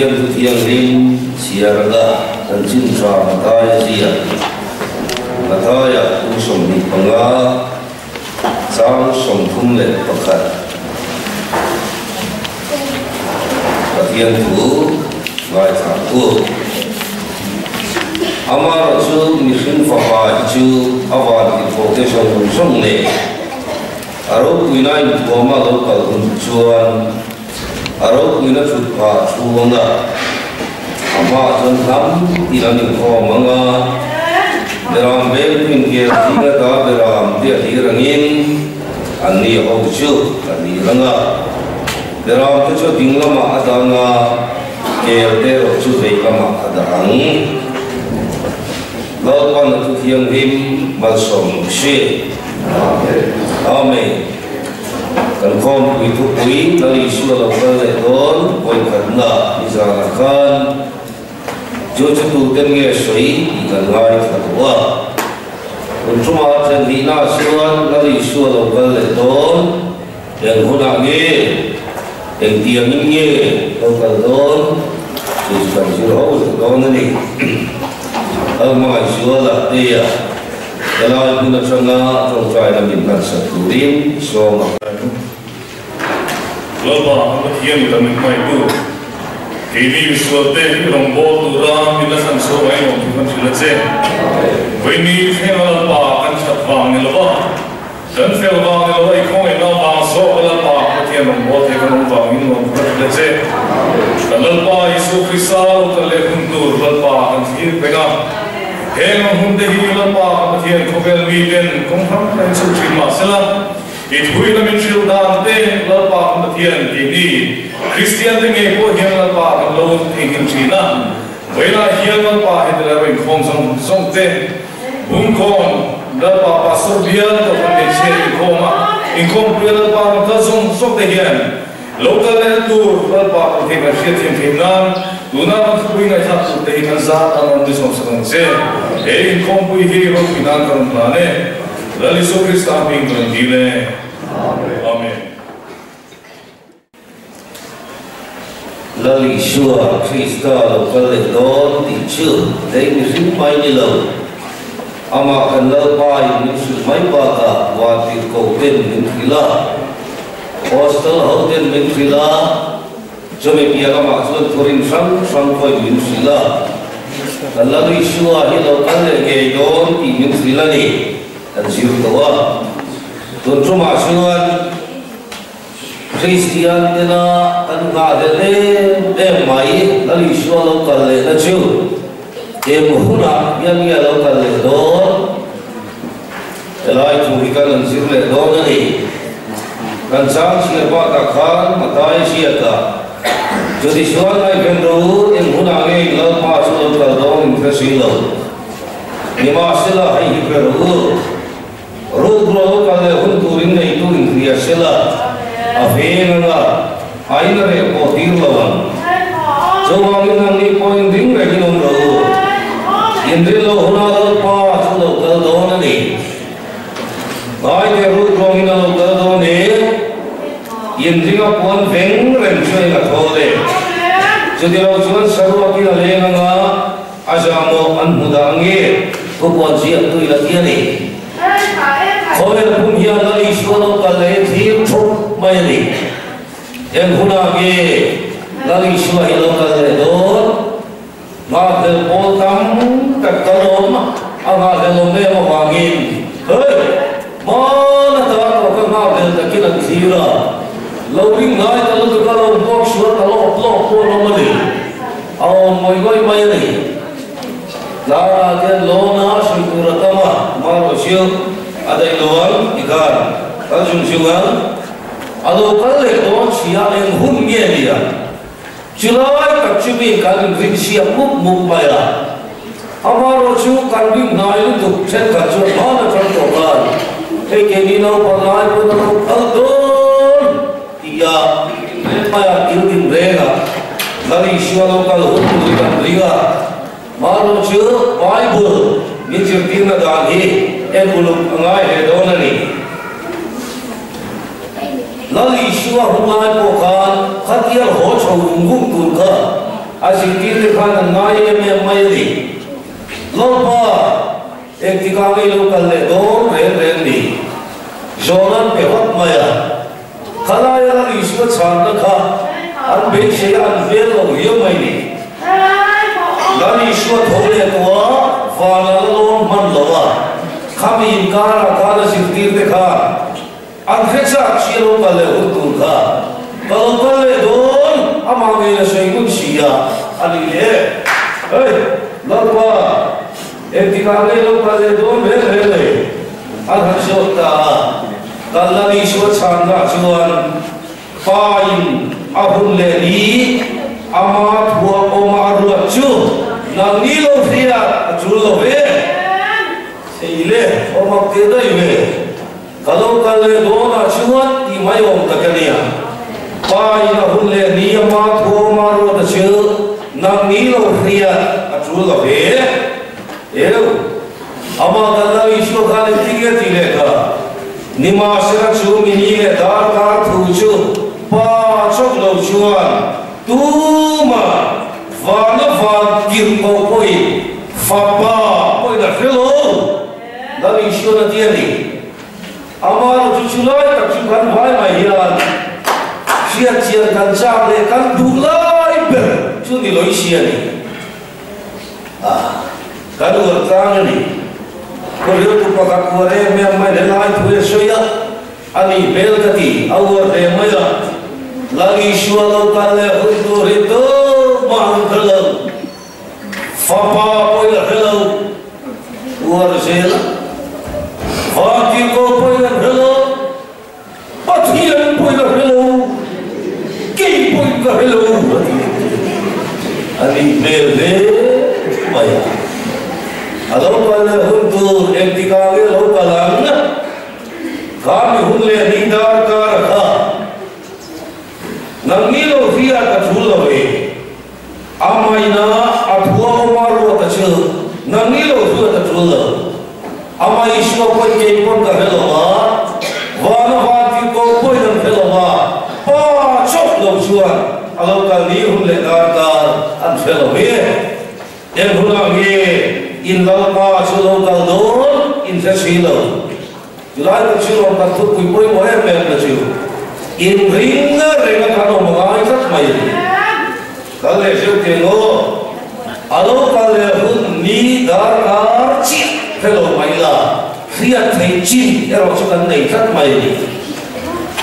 Pathian Thu Thianghlim chhiar anga chanchin tha Mathaia ziak, Mathaia kum 25, chang 31. Pathian Thu ngaithla ang u. Amaherawhchu mihring fapa hi chu a van tihthawhte zawng zawng nen a ropuina inthuama lo kal hun chuan a ropuina thut phah chhunga a hmaah chuan hnam tin an inkhawm ang a, beram veng hmun kel zinga ta beram te a hlir angin anni ho chu a hlir ang a, beram te chu ding lamah a dang a, kel te erawh chu vei lamah a dah ang. Lalpan a thu thianghlim malsawm si. Amen. Kan khawmpui thupui Lal Isua lo kal leh dawn vawikhatna nizanah khan chu chu tuten nge sawi tih kan ngaithla duh a. Tun ṭumah ṭhenhnihna chuan Lal Isua lo kal leh dawn eng hunah nge, engtiangin nge lo kal dawn tih chu kan zir ho leh dawn a ni. Lal Hmangaihzuala Teia. Helai hmun atanga tawngtaina min hmansak turin sawm a. Lalpa kan Pathian i kan hmaitu, keini misualte i rawngbâwl tura min la thlan chhuak a inawm thu kan hrilh a che. Vawiini thlenga Lalpa kan that vang ni lova, kan fel vang ni lova i khawngaihna vang zawk a Lalpa kan Pathian rawngbâwl thei kan awm vangin lawm thu kan hrilh a che. Kan Lalpa Isua Krista lo kal leh hun tur Lalpa kan thlir peng a. Heng ang hun te hi Lalpa ka Pathian khawvel miten kawng hrang hrang chhuh thin mah sela, i thui la min hrilh dan te Lalpa ka Pathian keini Kristian te ngei pawh hian Lalpa kan lo theihnghilh thin a, vawilah hian Lalpa heti lai inkhawm zawng zawng te Bungkawn Lalpa Pastor bial Kohhran hmeichhia inkhawm a inkhawmpuia Lalpa rawn kal zawng zawng te hian Lo kal leh tur Lalpa kan thei kan hriat thiam theih nan tuna kan thupui ngaihthlak tur te hi kan zat a rawn ni sawm sak ang che. He inkhawmpui hi ropui nan ka rawn hlan e. Lal Isua Krista hming ka rawn dil e. Amen. Lal Isua Krista lo kal leh dawn tih chu lei mihring mai ni lo. Amah kan Lalpa in min hrilh mai bakah vantirhkoh ten min hrilh a. Hostel ho ten min hrilh a, chumi piah lamah chuan thurin hrang hrang pawhin min hrilh a, kan Lal Isua hi lo kal leh ngei dawn tih min hrilh a ni, kan zir tawh a. Tun tumah chuan Kristian tena kan nghah leh em em mai Lal Isua lo kal lehna chu eng hunah hian nge a lo kal leh dawn? Helai thu hi kan an zir leh dawn a ni. Kan chang chhiar bakah khan Mathai ziakah, Chutichuan ngaihven ro u, eng hunah nge in Lalpa chu lo kal dawn in hre si lo. Nimahsela hei hi hre ro u, Ruk ro lo kal leh hun turin neitu in hria sela, a veng anga a in a reh pawh tir lo ang. Chuvangin nangni pawh in ring rengin awm ro u. In rin loh hunah Lalpa chu lo kal dawn a ni. Ngai leh rut ruangin a lo kal dawn e. In ringa puan veng reng chu eng a thawl e. Chuti lo chuan saruakin a leng anga a zahmawh an hmu dah ange thu puan ziak tui la ti a ni. Khawvel pum hian Lal Isua lo kal leh thir thup mai a ni. Eng hunah nge Lal Isua hi lo kal leh dawn? Nghahhlel pawl tam tak ka lawm a nghahhlel awm em avangin hei hmana ta tawh ka nghahhlel takin an thlir a, lo ring ngai ta lutuk a lo hmuak sual ta lawp lawp pawh an awm a ni, a awm ngawih ngawih mai a ni. Tlangah te an lawn a, sawi tur a tam a, hmanraw a daih lo ang tikhan kal zung zung ang. A lo kal leh dawn chhia eng hun nge nia? Chulai tak chu mi kan inrin siam mup mup mai a. Amaherawh chu kan rin hnai lutuk thenkhat chuan hman atang tawh khan hei keini naupang lai pawn a lo kal dawn tia reng mai a, thil din reng a, Lal Isua lo kal hun tur kan ring a. Amaherawh chu Bible min zirtirna dan hi en uluk a ngai hle dawn a ni. Lal Isua hun lai pawh khan khatial haw chho vung vung tur kha. A zirtir te khan an ngai em em mai a ni. Lalpa, engtikah nge i lo kal leh dawn reng reng ni? Zawhna an pe vat mai a. Khalaia Lal Isua chhanna kha an beisei a, an hmel lo hiau mai ni. Lal Isua tho leh tawh a, van a la lawn hman lo a. Khami inkarah khan a zirtir te khan An hre chak chi a lo kal leh hun tur kha ka lo kal leh dawn, amah ngei la sawi ngun si a, a ni leh. Hei, Lalpa, engtikah nge lo kal leh dawn reng reng le? An han zawt ta a, kal la ni chu a chhanna chuan Pa in a hun leh ni ama thuah awma a ruat chu nang ni lo hriat a tul lo ve. Thei le, awmak teh daih ve. Ka lo kal leh dawnah chuan tih mai awm tak a nia. Pa in a hun leh ni ama thuawma ruat a chil, nang ni lo hriat a tul lo ve. Eu, ama kan lo Isua khan engtin nge tih leh kha? Nimahsela chu mi ni leh darkar thu chu Pa chawp lo chuan tuma vana van tirh koh pawhin Fapa pawhin a hre lo. Lal Isuan a ti a ni. Amah chu chu lai tak chu kan vai mai hian hriatchian kan chak leh kan duh lai ber chu ni lawih si a ni. Ah, kan uar tlang a ni. Kawlhiltu pakhat uar em em mai le lai thu a sawi a, a nih hmel ka ti, a uar hle mai a. Lal Isua lo kal leh hun tur hi tumah an hre lo. Fapa pawhin a hre lo, uar zel a. Vantirhkoh pawhin an hre lo, Pathian pawhin a hre lo, kei pawhin ka hre lo a ti. A nih hmel hle mai a. A lo kal leh hun tur engtikah nge lo kal ang? Kha mi hun leh ni darkar a kha. Nang ni lo hriat a thul lo ve. A maina a thua awma ruat a chil, nang ni lo hriat a tul lo. Amah Isua pawi kei pawn ka hre lo va, vana van tih ko pawhin an hre lo va, Pa chawp lo chuan a lo kal ni hun leh dar kar an hre lo ve. Eng hunah nge in Lalpa chu lo kal dawn in hre si lo. Chulai tak chu lawm kan thupui pawimawh em em na chu inring reng a kan awm a ngai tlat mai a ni. Kal leh hreuh teh ngaw, a lo kal leh hun ni darkar chiah hre lo mai la, hriat theih chin erawh chu kan nei tlat mai a ni.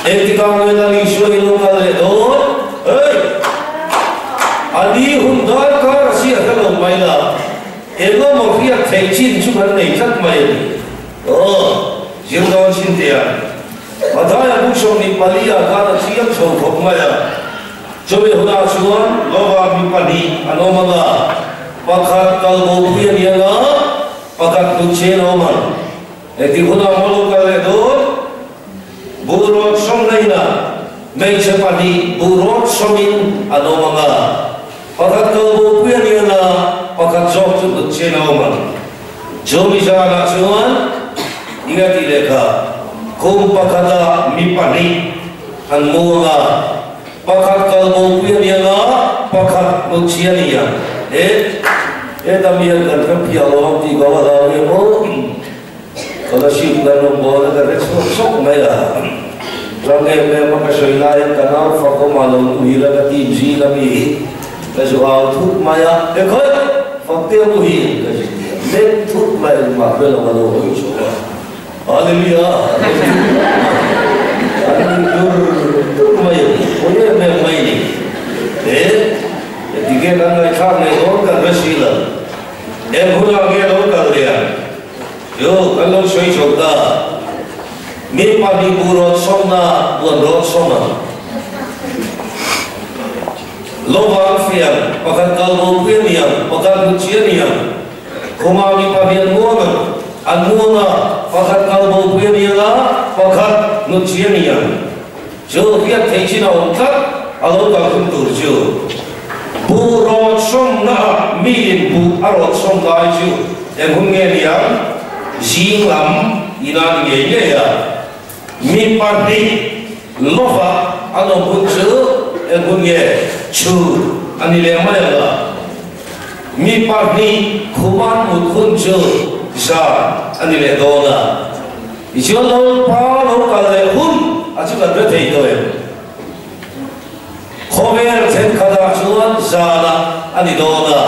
Engtikah nge Lal Isua hi lo kal leh dawn? Hey! A ni hun darkar a chiah hre lo mai la, engemaw hriat theih chin chu kan nei tlat mai a ni. Aw, zir dawn chin teh a. Mathaia buk 24 ah khan a chiang chho khawp mai a. Chumi hunah chuan Lova mi pahnih an awm ang a, pakhat kal bo pui a ni ang a, pakhat hlut chen a awm ang. Engtik hunah maw lo kal leh dawn? Buh rawt sawm na inah hmeichhe pahnih buh rawt sawmin an awm ang a, pakhat kal bo pui a ni ang a, pakhat zawk chu hlut chen a awm ang. Chumi zanah chuan eng a tih leh kha? Kum pakhatah mi pahnih an mu ang a, pakhat kal bopui a ni ang a, pakhat hnutchhi a ni ang. E, heta mi hian kan hre phiah lo ang tih ka va hlau em aw. Scholarship kan rawn bawl a, ka hre chhuak chawk mai a. Ram em em a ka sawi laiin ka nau fakawm a lo nuhil a, ka team zing a mi ka zu au thut mai a, He khawi! Fakte a muhil ka zin tia mek thut mai engmah hre lo a lo hawi chho a, Hallelujah! A lo thut mai a nui dur dur mai a ni, hawi em em mai ni. He, tige kan ngaihthlak leh dawn kan hre si lo. Eng hunah nge lo kal leh ang? Chu kan lo sawi chho ta. Mi pahnih buh rawt sawmna buan rawt sawm ang. Lovang fiang, pakhat kal ropui a ni ang, pakhat hmu chi a ni ang. Khuma mi pahnih an muang ang, an muang a, pakhat kal ropui a ni ang a, pakhat hmu chi a ni ang. Chu hriat theih chin a awm tlat, a lo kal hun tur chu. Buh rawt sawmna ah miin buh a rawt sawm lai chu eng hun nge ni ang? Zing lam ina ni ngei ngei a, mi pahnih lova an awm hun chu eng hun nge? Chhun. Ani leh mai ang a, mi pahnih khuman mut hun chu zan a ni leh dawn a. Tichuan Lalpa lo kal leh hun a chu kan hre thei tawh em? Khawvel thenkhatah chuan zanah a ni dawn a,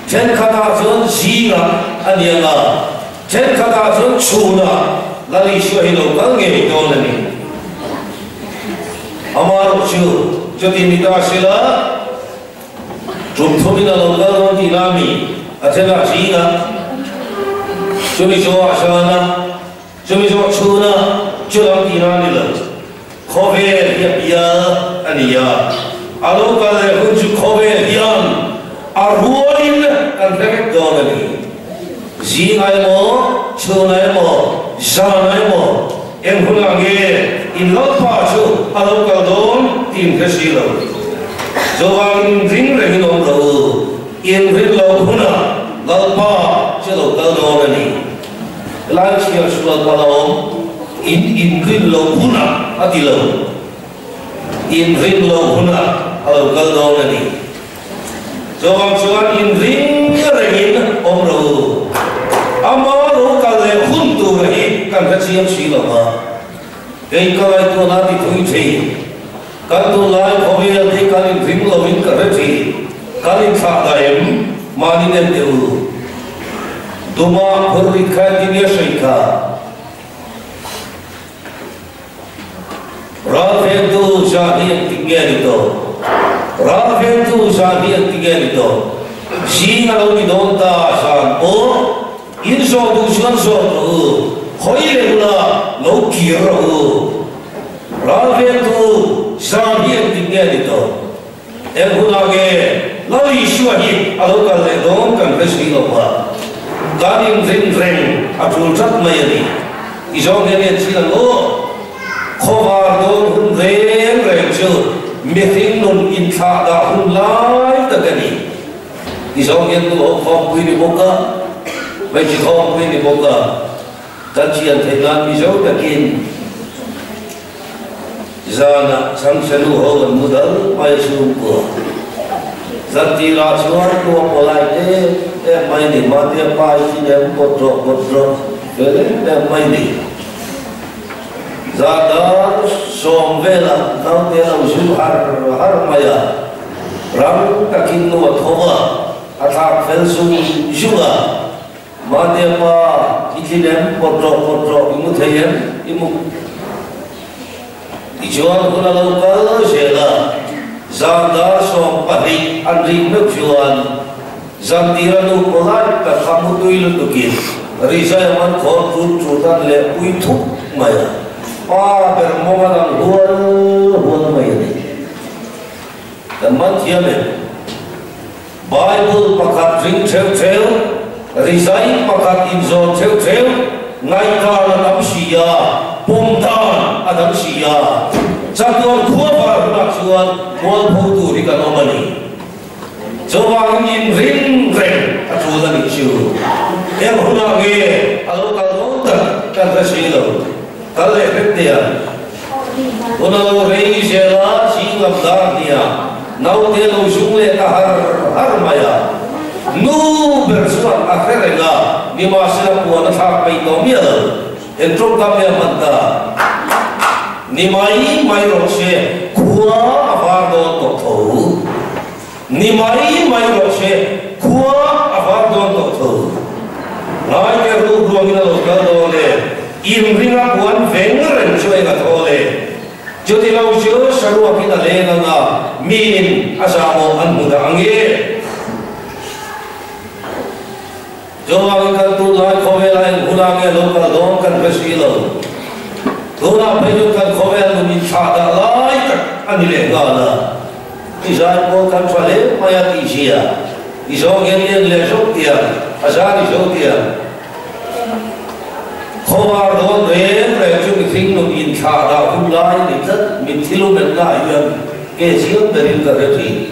thenkhatah chuan zingah a ni ang a, thenkhatah chuan chhunah Lal Isua hi lo kal ngei dawn a ni. Amaherawh chu chuti ni ta sila, tum thumin a lo kal dawn tihna mi a thenah zingah, chumi zawhah zanah, Chumi zawh chhuna chu lam tihna a ni lo. Khawvel hi a bial a ni a, a lo kal leh hun chu khawvel hian a rualin kan hre vek dawn a ni. Zingah emaw, chhunah emaw, zanah emaw, eng hunah nge in Lalpa chu a lo kal dawn tih in hre si lo. Chuvangin ring rengin awm rawh u, in rin loh hunah Lalpa chu a lo kal dawn a ni. Helai chhiar sual pal a awm, in inrin loh hunah a ti lo. Inrin loh hunah a lo kal dawn a ni. Chuvang chuan inring rengin awm rawh u. Ama lo kal leh hun tur hi kan hre chiang si lo va. Kei ka ngaihtuahna ti thui thin. Kan tunlai khawvel hi kan inring loin ka hre thin. Kan inthlah dah em? Mahni nem teh u. Duma phur rit kha engtin nge hreih kha? Ralvengtu zan hi engtin nge ni tawh? Ralvengtu zan hi engtin nge ni tawh? Zing a lo ni dawn ta zan pawh in zawh duh chuan zawh rawh u, hawi leh ula lo kir rawh u. Ralvengtu zan hi engtin nge ni tawh? Eng hunah nge Lal Isua hi a lo kal leh dawn kan hre si lo va, kan inrin reng a tul tlat mai a ni. I zawng hian en chin ang aw. Khawvar dawn hun reng reng chu mihring nun inthlah dah hun lai tak a ni. I zawng hian nu ho khawmpui ni bawk a, hmeichhe khawmpui ni bawk a, kan chian theih nan Mizo takin, Zanah chhangchhe nu ho an mu dal mai chhungkua. Zan tirah chuan nu a pawlai em em mai ni, mahni a pa i thin em pawt rawh pawt rawh fel em em mai ni. Zan dar sawm velah naute a lo zu har har mai a, rang takin nu a tho a, a thlak fel zung zung a. Mahnia pa, i thlin em? Pawt rawh, pawt rawh, i mu thei em? I mu. Tichuan hun a lo kal zel a, zan dar 20 an rik meuh chuan Zantira nu polite tak kha mu tui lutukin rizai a man khawn tut tut an leh pui thup mai a, pa ber mawng a dang hual hual mai a ni. Kan man thiam em? Bible pakhat ring theuh theuh, rizai pakhat inzawn theuh theuh, ngaihdan a tam si a, pawm dan a dang si a. Chatuan khua var hunah chuan mualpho tur hi kan awm a ni. Chuvangin inring reng a tul a nih chu. Eng hunah nge a lo kal dawn tak kan hre si lo. Kal leh vek teh ang. Hun a lo rei zel a, zing lam dar hnia naute a lo zung leh ta har har mai a. Nu ber chuan a hre reng a, nimahsela puan a thlak peih tawh miah lo. Eng tawngkam nge a hman ta? Ni mai mai rawh se, khua a var dawn tawh tho. Ni mai mai rawh se, khua a var dawn tawh tho. Ngaite ruk ruangin a lo kal dawn e, inringa puan veng reng chu eng a thawl e. Chuti lo chu saruakin a leng ang a, miin a zahmawh an hmu dah ang e. Chuvangin kan tunlai khawvela eng hunah nge lo kal dawn kan hre si lo. Tunah phei chuan kan khawvel nun inthlah dah lai tak a ni leh nghal a. I zai pawl kan tha hle mai a tih zia i zawng hian i en leh zawk tiang, a zan i zo tiang. Khawvar dawn reng reng chu mihring nun inthlah dah hun lai a ni tlat, mitthi lumenna ah hian ke chiang berin ka hre thin.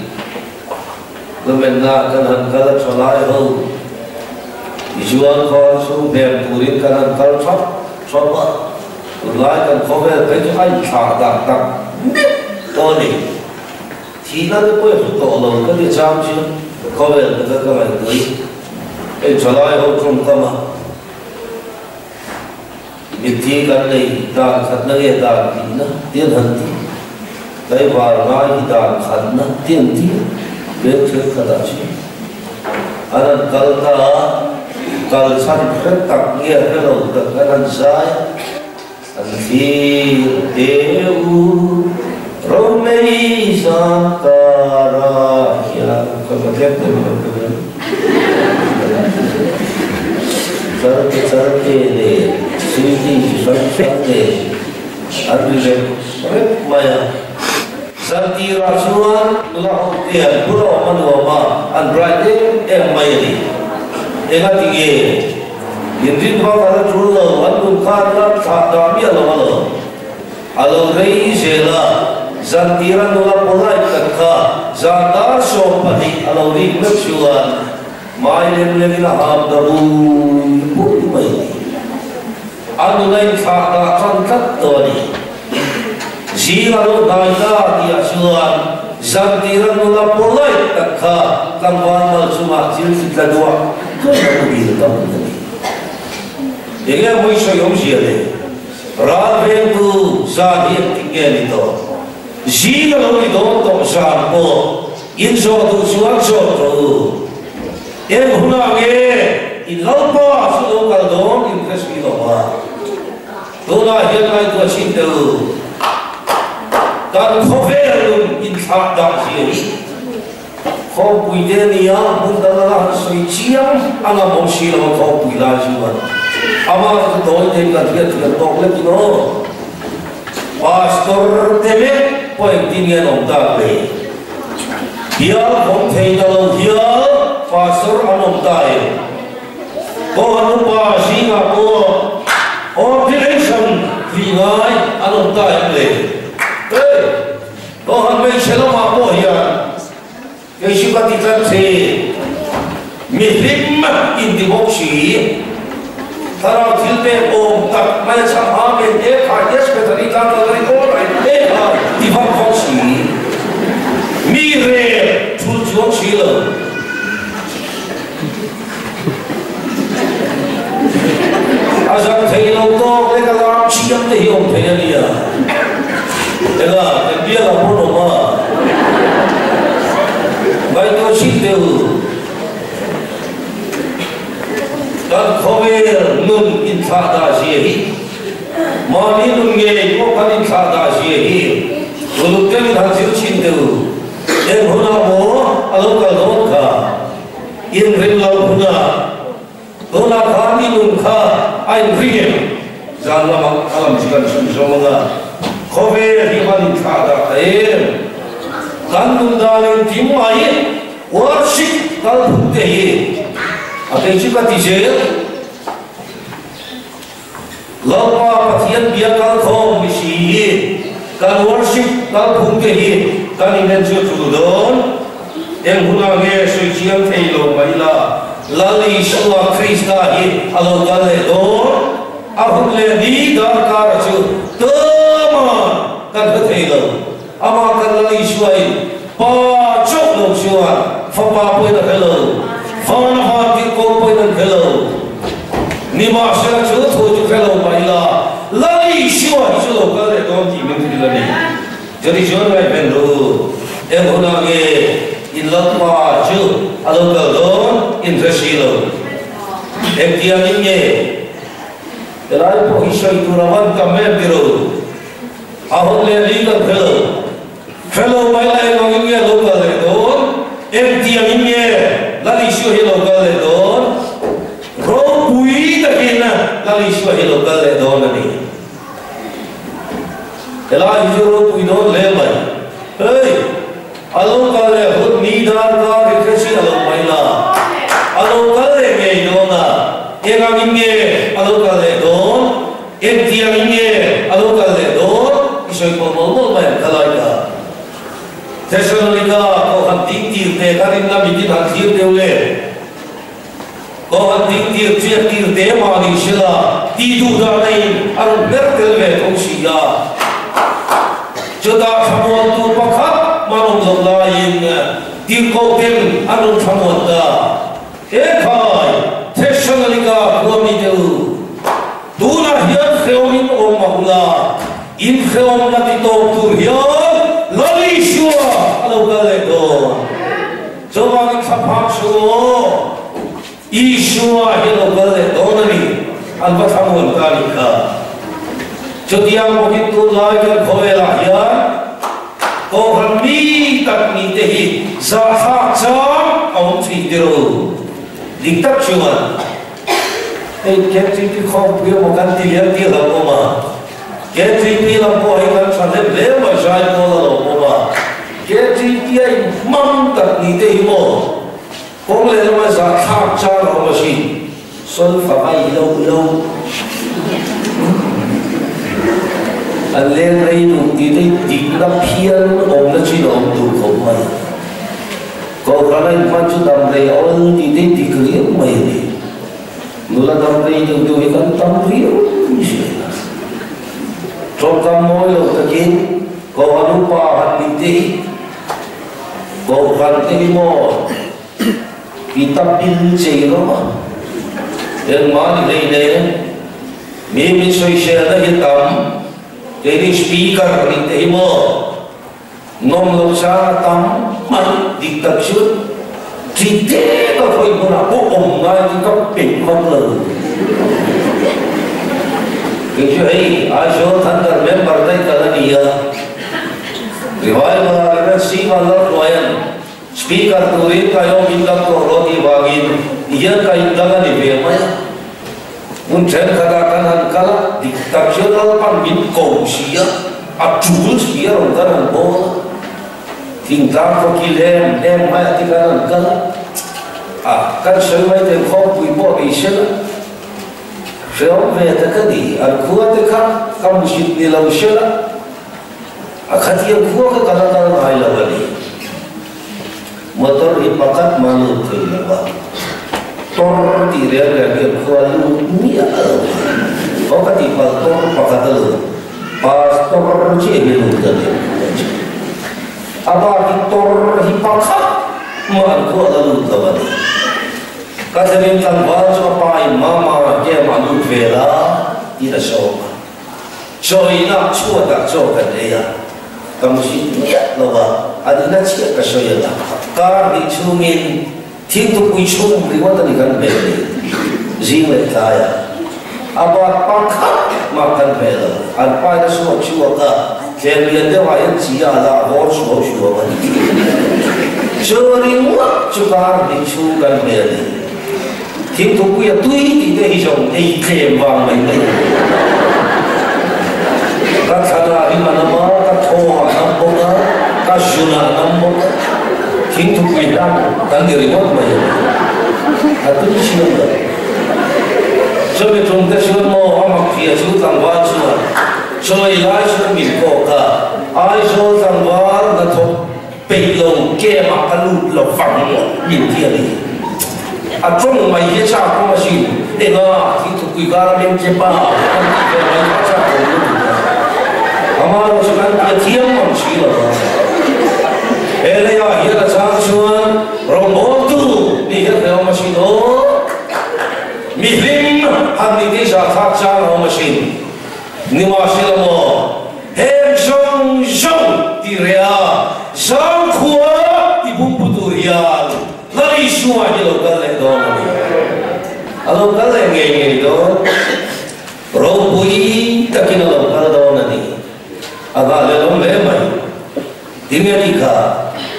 Lumenna kan han kal a tha lai ho, i zual khawn chhung hnem turin kan han kal thap thap a, tunlai kan khawvel phei chu a inthlah dah tak nek tawh a ni. Thihna te pawh i hmu tawh lo ka ti chang chu khawvel ka ka ngaihtuah i hei thalai ho tawngkam a mitthi kan nei dan khatna nge dan tihna ti an han ti tlaivar ngai hi dan khatna ti an ti veng thenkhatah chuan an han kal ta a kal chhan hre tak nge hre lo tak an han zai a. An thlir teh u, Romei zan karah hian ka va tlem teh mai ang ka ring. Charte charte leh suiti chi hrang hrang nen an ri rep rep mai a. Zantirah chuan nula ho te an bula awm a nuam a, an bright em em mai a ni. Engati nge? Inrin vak a la tul lo, an nun khan la thlah dah miah lo a lo. A lo rei zel a, zan tira nula polite tak kha zan dar 12 a lo rik meuh chuan mai lem lem in a ham ta bui bui mai a ni. A nuna in thlah dah tan tlat tawh a ni. Zing a lo hnai ta tih ah chuan zan tira nula polite tak kha tlangval mal chungah thil thli tla duah duah a muhil ta hmun a ni. Enge a mui sawi awmzia le? Ral vengtu zan hi engtik nge ni tawh? Zing a lo ni dawn tawh zan pawh in zawh duh chuan zawt rawh u. Eng hunah nge in Lalpa chu lo kal dawn in hre si lo a? Tunah hian ngaihtuah chhin teh u, kan khawvel nun inthlah dah zia hi khawmpui te nia hmun dang anga han sawi chiang anga mawm si lo a khawmpui lai chuan amah chu tawi te kan hriat thiam tawk lek in aw. Pastor te meuh pawh engtin nge an awm tak le? Bial khawm thei ta lo hial pastor an awm ta em? Kawhan upa zingah pawh ordination tih ngai an awm ta em le? Hei, kawhan hmeichhe lamah pawh hian kei chu ka ti tlat thin, mi hlim inti bawk si, thlarau thil pek awm tak mai a chhang Amen e khai yes Bethany tan lo ring all right e khai ti vak vak si, mi rel thul chuang si lo. A zak thei lo tawk lek a lam chiang te hi awm thei a nia. Ela, kan bial ah pawn awm a. Ngaihtuah chhin deuh. Kan khawvel nun inthlah dah zia hi, mahni nun ngei pawh kan inthlah dah zia hi uluk deuhin han zir chhin deuh. Eng hunah maw a lo kal dawn kha? Inring lo hunah tunah khan i nun kha a inring em? Zan lamah a lam chu kan chhun zawm ang a, khawvel hi van inthlah dah ta em? Kan nun dan engkim mai worship kal phut te hi a kei chu ka ti zel. Lalpa Pathian bia kalkhawm mi si hi kan worship kalphung te hi kan inen chu a tul dawn. Eng hunah nge sawi chiang thei lo mai la, Lal Isua Krista hi a lo kal leh dawn. A hun leh ni darkara chu tama'n kan hre thei lo. Amah kan Lal Isua in Pa chauh lo chuan Fapa pawhin a hre lo, Vana van tirhkoh pawhin an hre lo. Nimahsela chu thu chu hre lo mah ila, Lal Isua hi chu lo kal leh dawn tih min hrilh a ni. Chutih chuan ngaihven ru, eng hunah nge in Lalpa chu a lo kal dawn in hre si lo. Engtiangin nge helai pawh hi sawi tur a van tam em ti ru? A hun leh li kan hre lo. Hre lo mai la eng angin nge lo kal leh dawn? Engtiangin nge Lal Isua hi lo kal leh dawn? Ropui takin Lal Isua hi lo kal leh dawn a ni. Helai hi chu ropui dawn hle mai. Hei, a lo kal leh hun ni dar kar hi hre chiah lo mai la. A lo kal leh ngei dawn a, eng angin nge a lo kal leh dawn? Engtiangin nge a lo kal leh dawn? I sawi pawh mawlh mawlh mai ang khalai ka. Thessalonika Kohhran ding tir te kha rinna mitin han thlir deuh le. Kohhran ding tir chiat tir te mah ni sela tih duh dahna in a rawn hmer tel ve tho si a. Chutah thlamuantu pakhat mah An awm loh laiin tirhkohten an rawn thlamuan ta. He khai, Thessalonika khua mite u, tunah hian hrehawmin awm mah ula, in hrehawmna ti tawp tur hian Lal Isua a lo kal leh dawn. Chuvangin thlaphang suh aw, Isua hi a lo kal leh dawn a ni, an va thlamuan ta a nih kha. Chutiang bawkin tunlai kan khawvelah hian Kohhran mi tak nih te hi zahthlak chang a awm thin tir u. Dik tak chuan hei KTP khawmpui emaw kan ti liam tih hlauh awm a, KTP lam pawh hi kan tha hlep hle mai zai pawl a lo awm a, KTP a inhmang tak nih te hi maw Kawng lehlam a zahthlak chang a awm asin, solfa vai lo lo an leng rei duh tih te dikna phian awmna chin a awm duh khawp mai. Kohhran a inhman chu dam rei a awl tih te dik riau mai a ni. Nula dam rei deuh deuh hi kan tam riau zel a. Tawngkam mawi lo takin Kohhran upa han nih te hi Kohhran te hi maw i ta pil chei rawh a, engmah ni hlei nen mi min sawiselna hi tam, keini speaker nih te hi maw nawm loh chang a tam mai dik tak chu chi te ka khawi hmunah pawh awm ngai chu ka peih vak lo. Kei chu hei Aizawl Thunder member daih ka la ni a. Revival Rev Sivan Lalhruaia'n Speaker turin ka awm in dang tawh lo tih vangin ti hian ka in dang a ni ve mai a. Hmun thenkhatah kan han kal a, dik tak chuan Lalpan min ko si a, a tul si a rawn kan han bawl a. Thingtlang khaw kil em em maiah te kan han kal a, a kan sawi mai thei khawmpui pawh ni sela. Hrehawm ve ta ka ni, an khua te kha ka musit ni lo sela. A khatiang khua ka kal a kal ngai lo a ni. Motor hi pakhat mah lut thei lo a, tor tih reng reng hian khua lut miah lo a. Aw ka tih palh tor pakhat a lut, pastor chiah hi lut a ni. A bak hi tor hi pakhat mah an khua la lut lo a ni. Ka thlenin tlangval chu a pa in mama game a lut ve la tiin a sawm a. Chawina chhuatah chaw kan ei a, ka muhit miah lo a, a nihna chiah ka sawi a la. Kar hnih chhungin thingthupui chhum ringawt a ni kan hmel ni, zing leh tlaiah. A bat pakhat mah kan hmel lo, an paina suak chhuak a, tlem lian deuhah hian chi a la vawr suau suau a ni. Chu ringawt chu kar hnih chhung kan hmel ni. Thingthupui a tui tih te hi zawng ei tlem vang mai mai. Ka thlanah hi a nam a, ka thaw ah a nam bawk a, ka zun ah a nam bawk a. Thingthupui hlan kan ni ringawt mai a ni. A tui chiang lo. Chumi tum te chuan maw a mak hria chu tlangval chuan chawi lai chuan min kawk a, Aizawl tlangval hnathawk Peih lo kem ah ka lut lo vang min ti a ni. A tawng mai hi chak awm asin, enga thingthupui kara meng che pa kan tih ve mai kha chak awm lutuk a. Ama erawh chu kan tia thiam ang si lo a. He leiah hian a chang chuan rawngbawltu nih hian hreh awm asin aw. Mi hlim han nih te zahthlak chang a awm asin. Nimahsela maw? Heng zawng zawng tih reh a, zangkhua ti bumpu tur hian Lal Isua hi lo kal leh dawn a ni. A lo kal leh ngei ngei dawn. Ropui takin a lo kal dawn a ni. A nghah leh awm hle mai. Tinge tih kha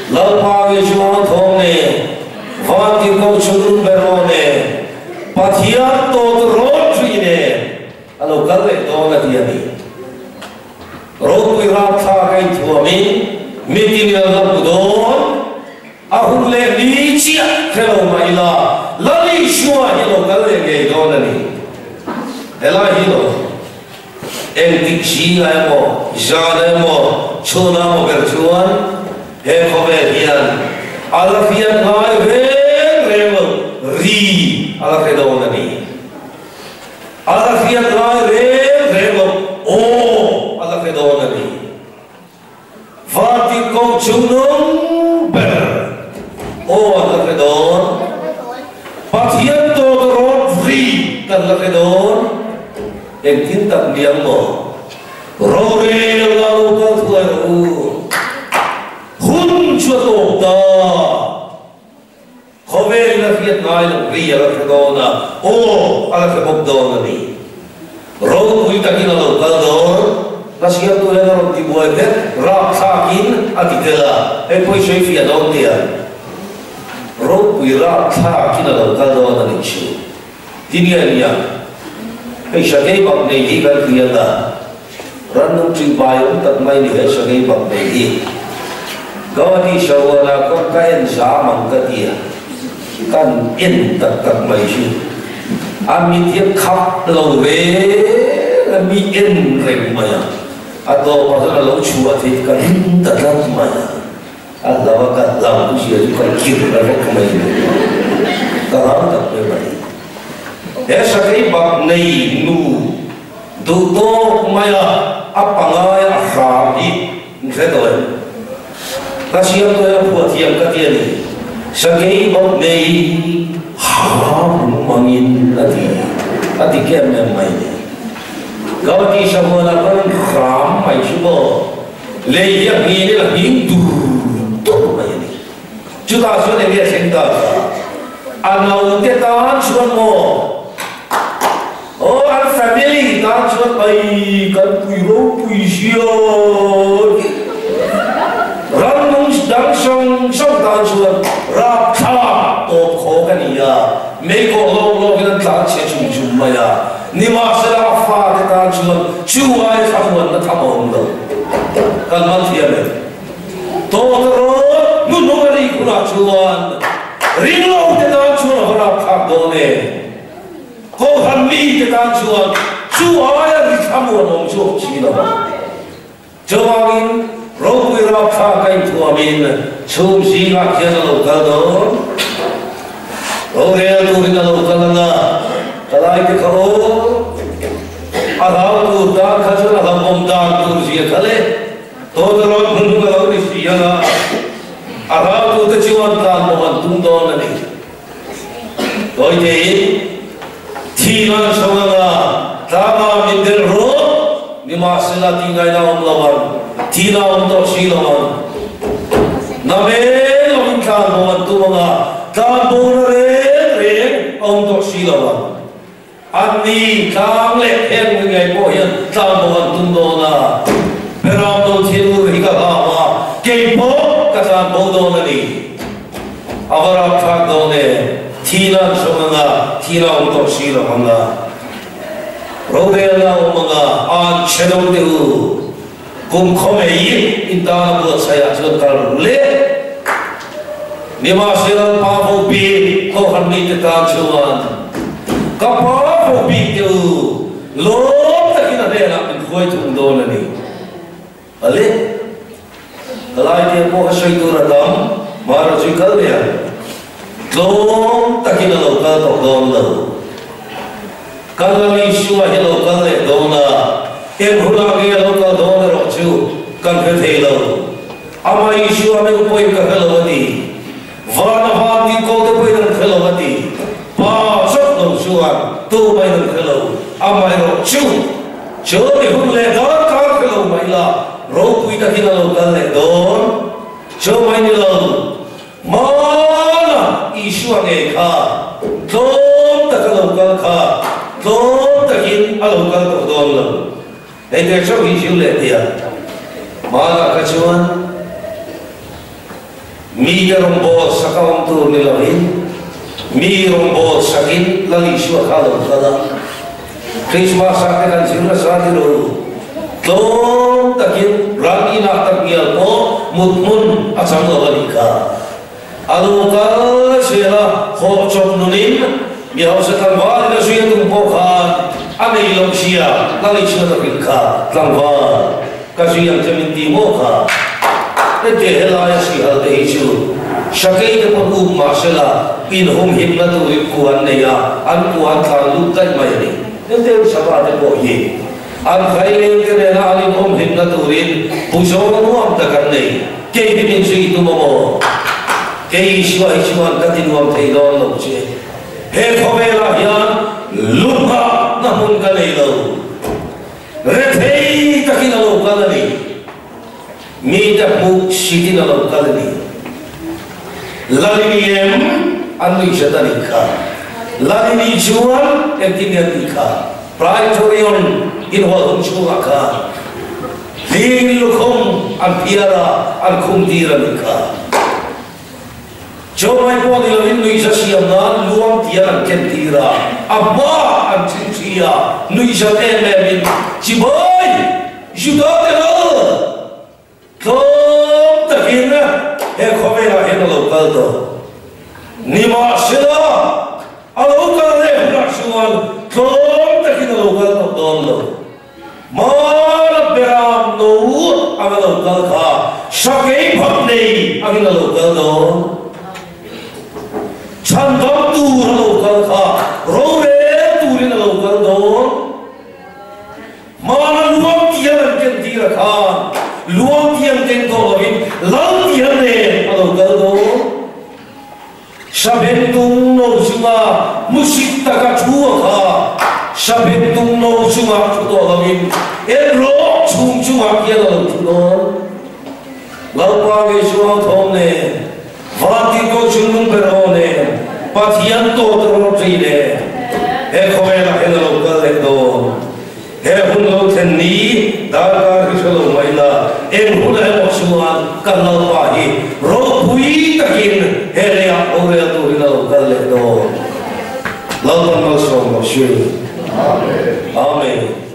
Lalpa Isua thawm nen, Vantirhkoh chhun ber aw nen, Pathian tawt rawn ṭhi nen, A lo kal leh dawn a ti a ni. Ropui rapthlak a inthuamin mitin in an la hmu dawn. A hun leh ni chiah hre lo mah ila Lal Isua hi a lo kal leh ngei dawn a ni. Helai hi lo engtik zinga emaw, zan emaw, chhun emaw ber chuan he khawvel hian a la hriat ngai reng reng lo ri a la hre dawn a ni. A la hriat lai reng reng lo aw a la hre dawn a ni. Vartik ko chung nung. kan la hre dawn. Engtin tak ni ang maw? Rorel la lo kal thuai rawh u. Hun chu a tawp ta. Khawvelin a hriat ngai loh ri a la hre dawn a, aw a la hre bawk dawn a ni. Ropui takin a lo kal dawn. Hla siamtu hian a rawn ti buai vek, rapthlakin a ti tel a, hei pawh i sawi fiah dawn tia. Ropui rapthlakin a lo kal dawn a nih chu. Ti nia nia, hei sakei bak nei hi kan hriat a, rannung ṭih bai awm tak mai ni he sakei bak nei hi. Gauhati Saruana kawng ka en zam ang ka ti a, kan en tak tak mai chu a mit hi a khap lo reng a, mi en reng mai a, a tawpah chuan a lo chhuah theih ka ring ta tlat mai a. A hlau a, ka hlau chu zia chu ka kir ta vek mai ni. Ka hlau tak mai mai. He sakei bak nei nu duh tawk mai a, a pangai a hram hi in hre tawh em? Ka siam tawh em a phuah thiam ka ti a ni. Sakei bak nei ha hung mangin a ti a ti kem em mai ni. Gauti Samuel-a pawn hram mai chu maw? Lei hi a nghin in a nghing dur dur mai a ni. Chutah chuan enge a thleng ta kha? A naute tan chuan maw? Aw an family tan chuan ai kan pui ropui zia hi. Rannung dang sawng sawng tan chuan rapthlak tawp khawk a ni a, meikawh lawk lawkin an tlan chhe chum chum mai a. Nimahsela a fate tan chuan chu ai thlamuanna tham a awm lo. Kan hman thiam em? Tawta rawt hnuhnung a rik hunah chuan ringlo te tan chuan a va rapthlak dawn e. Kohhran mite tan chuan chu aia ri thlamuan awm chu awm si lo ang. Chuvangin ropui rapthlak a inthuamin chhum zingah khian a lo kal dawn. Rorel turin a lo kal ang a, ka lai te kha aw, a hlau tur dan kha chuan a hlauhawm dan tur zia kha le, tawta rawn hmun hmun a lo ni si ang a, a hlau turte chuan tlan pawh an tum dawn a ni. Tawitein thi nan chho ang a, tlanga min del rawh, nimahsela ti ngaina awm lo ang, thi na awm tawh si lo ang. Na men lovin tlan bo an tum ang a, tlan bo na reng reng a awm tawh si lo ang. Anni tlang leh heng ngei pawh hian tlang bo an tum dawn a, Beram lo thinur hi ka hlau a, kei pawh ka tlan bo dawn a ni. A va rapthlak dawn e, thi nan sawm ang a, thi la awm tawh si lo ang a, rorelna awm ang a, an chhe lo teh u, kum khawmei in tan a buatsaih ah chuan kal ru le. Nimahsela Pa vopi Kohhran mite tan chuan ka Pa vopi te u lawm takin a hnenah min hruai thung dawn a ni. A le, ka lai te pawh a sawi tur a tam, Mara chu i kal leh ang. Tlawm takin a lo kal tawh dawn lo. Kan Lal Isua hi a lo kal leh dawn a, eng hunah nge a lo kal dawn erawh chu kan hre thei lo. Amah Isua meuh pawhin ka hre lo a ti. Vana van tih kaw te pawhin an hre lo a ti. Pa chauh lo chuan tumahin an hre lo. Amah erawh chu chawlni hun leh dar kar hre lo mah ila ropui takin a lo kal leh dawn. Chawmai ni lo. Hmana Isua ngei kha tlawm taka lo kal kha tlawm takin a lo kal tawh dawn lo. Hei te chauh hi zir leh tia hmanah kha chuan mite rawngbâwl sak a awm tur ni lovin mi rawngbâwl sakin Lal Isua kha a lo kal a. Krismas-ah te kan zir nasa ni lo. Tlawm takin ran inah tak ngial pawh mut hmun a chang lo a nih kha. A lo kal zel a, hawh chawp nunin mi hausa tlangval in a zui a tum pawh khan a nei loh zia Lal Isua takin kha tlangval ka zui ang che min ti maw kha. Hetiang helaia sihal te hi chu Sakei te pawn up mah sela inhumhimna turin ku an nei a, an ku an tlan lut daih mai a ni. Hetiang sava te pawh hi an khaileng te nena an inhumhimna turin pu zawng nuam tak an nei. Kei hi min zui tum a maw? Kei Isua hi chuan ka ti nuam thei dawn lo che. He khawvelah hian lung a. musitin a lo kal a ni. Lalini em an nuihzat a nih kha. Lalini chuan engtin nge an tih kha? Praetorion inhual hung chhungah khan hling lukhum an phiar a, an khum tir a nih kha. Chawhmai pawh ni lovin nuihza siam nan luang tian an ken tir a, a hmaah an thingthi a, nuihzat em em in, Chibai! Juda te lal! Tlawm takin he khawvelah hian a lo kal tawh. Nimahsela, a lo kal leh hunah chuan tlawm takin a lo kal tawh dawn lo. Hmana beram no ang a lo kal kha, sakei phat nei angin a lo kal dawn. Chhandam tur a lo kal kha, rorel turin a lo kal dawn. Hmana luang tiang an ken tir a khan, luang tiang keng tawh lovin lal tiang nen a lo kal dawn. Saben tung no chunga hmusit taka thu a kha, saben tung no chunga thu tawh lovin en rawh chhung chungah hian a lo thu dawn. Lalpa ngei chuang thawm nen, Vantirhkoh chungnung ber aw nen, Pathian tawt rawt ri nen, he khawvelah hian a lo kal leh dawn. He hun lo thlen ni darkar hi hre lo mai la, eng hunah emaw chuan kan Lalpa hi ropui takin he leiah rorel turin a lo kal leh dawn. Lalpan malsawm rawh si. Amen. Amen.